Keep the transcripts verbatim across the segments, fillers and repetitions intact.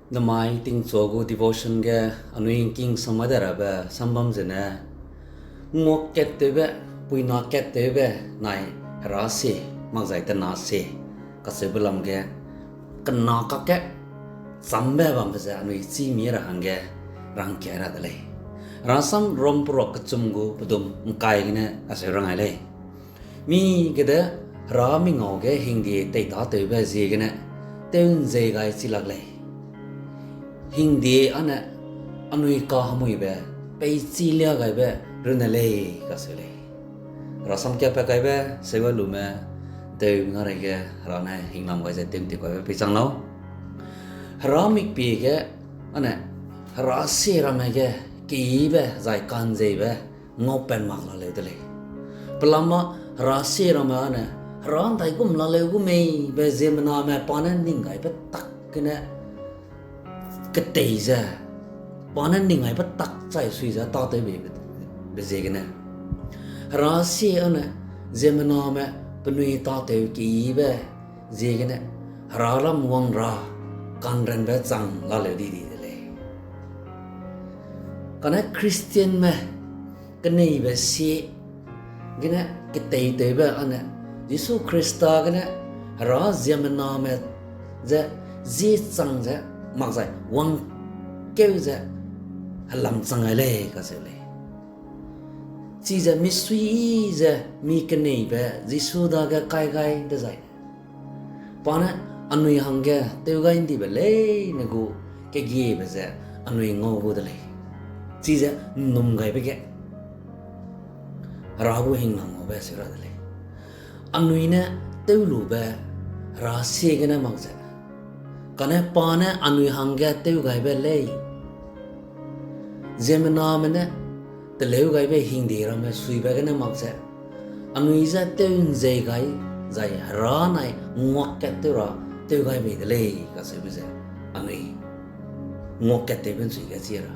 Namai tingchua gu devotion ge anui ’ngking samai de rabe sambam zene, nguak kattewbe, puina kattewbe nai hera sie mak zai tena sie kacheube lam ge, kena kakge chambe bambe ze anui chî mi ra hangge rangkia ra de lei. Rasam Rom peruak kechum gu pedum ’ngkai gene acheu rang ai lei. Mi gede Hera mingau ge hingdie teitatewbe ziegene tew ’nzei gai chi lak lei. Hingdie âne anui kahemuibe peichi lia gaibe runne lei kacheu lei. Rasam kiapat kaibe sewa lume tew na reige Hera ne hingnam gai ze tew ’nti kaibe peichang lau. Hera mikpie ge âne hera sie ramme ge keyibe zai ka'nzeibe ngaupat mak laleu de lei. Pelama hera sie ramme âne hera ’ndaigum laleu gu mei be ziemmename pa ne ning gaibe tak gene ketei ze, pa ne ning gaibe tak chai sui ze tâtewbe be ziegene, hera sie âne ziemmename penui tâtew keyibe ziegene hera lam wang ra ka'nranbe chang laleu di di de lei. Kane Christianme keneibe sie gene keteitewbe âne Jisu Khrista gene hera ziemmename ze zie chang ze mak zai wangkeu ze helam chang gai lei kacheu lei. Chize misui ze mi keneibe Jisu dage kai gai dezai, pa ne anui hangge tew gai ’ndibe leine gu kegiebe ze anui ngau gu de lei. Chize ’nnum gaibe ge Hera gu hingnam ngaube seu ra de lei. Anui ne tew lube hera sie gene mak ze, kane pa ne anui hangge tew gaibe lei. Ziemmename ne teleu gaibe hingdie ramme suibe gene mak ze, anui je tew ’nzei gai, zai hera nai nguak kat tew ra tew gai bei de lei kacheube ze, anui nguak kat tewbe ’nchui ge chi ra.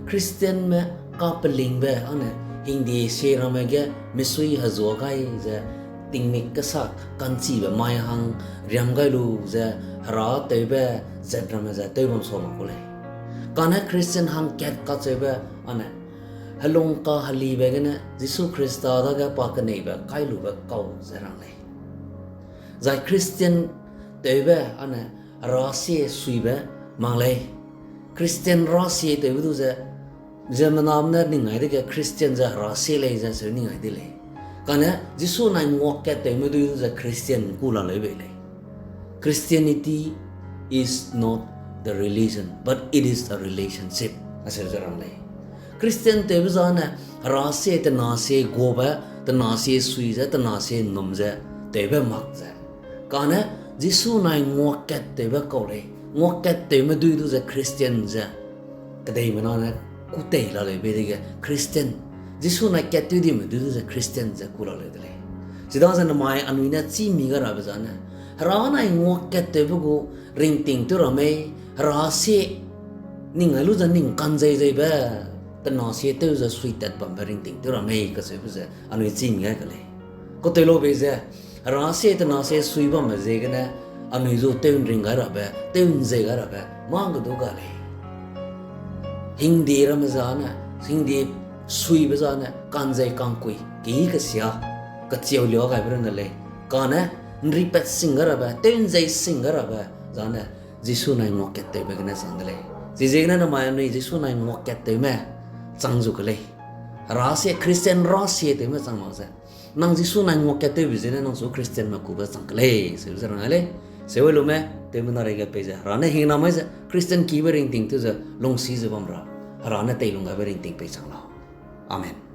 Christianme kapelingbe âne hingdie sie ramme ge misui hezua gai ze, tingmik kesa ka'nchibe mai hang riam gai lu ze, hera tewbe zat ramme ze tew bam sa mak ku lei. Kane Christian hangkat kacheube âne helung kahelibe gene Jisu Khrista dage pa keneibe kai lube kau ze rang lei. Zai Christian tewbe âne hera sie suibe mak lei. Christian hera sie tewbe du ze, ziemmename ne ning gai dege Christian ze hera sie lei ze seu ning gai de lei. Kane Jisu nai nguak kat tewme dui du ze Christian ku laleu bei lei. Christianity is not the religion, but it is a relationship. Acheu ze rang lei. Christian tewbe zane hera sie tena sie guabe, tena sie sui ze, tena sie ’nnum ze tewbe mak ze, kane Jisu nai nguak kat tewbe kau lei. Nguak kat tewme dui du ze Christian ze kedeimena ne kû tei laleu bei dege Christian, Jisu nai kat tew dime dui du ze Christian ze ku laleu de lei. Chidaze namai anui ne chî mi gai rabe zane, hera nai nguak kat tewbe gu ringting tew ra mei, hera sie ning gai lu ze ning ka'nzei zeibe, tena sie tew ze suitat bambe ringting tew ra mei kacheube ze anui chî mi gai ke lei. Katewlo bei ze, hera sie tena sie sui bamme ziegene anui zu tew ’nring gai rabe, tew ’nzei gai rabe mâ ge du ga lei. Hingdie ramme zane, hingdie suibe zane ka'nzei ka'ngkui, keyi kesia, kachiau liâ gaibe runne lei. Kane ’nripat sing gai rabe, tew ’nzei sing gai rabe zane Jisu nai nguak kat tewbe gene chang de lei. Chiziegene namai anui Jisu nai nguak kat tewme chang zu ke lei. Hera sie Christian hera sie tewme chang mak ze, nang Jisu nai nguak kat tewbe ziegene nang chu Christianme kube chang ke lei, seu ze rang ai lei. Seu lume, tewmena reige peize, hera ne hingnam mai ze Christian kibe ringting tew ze lungsî ze bam ra, hera ne teilung gaibe ringting pei chang lau. Amen.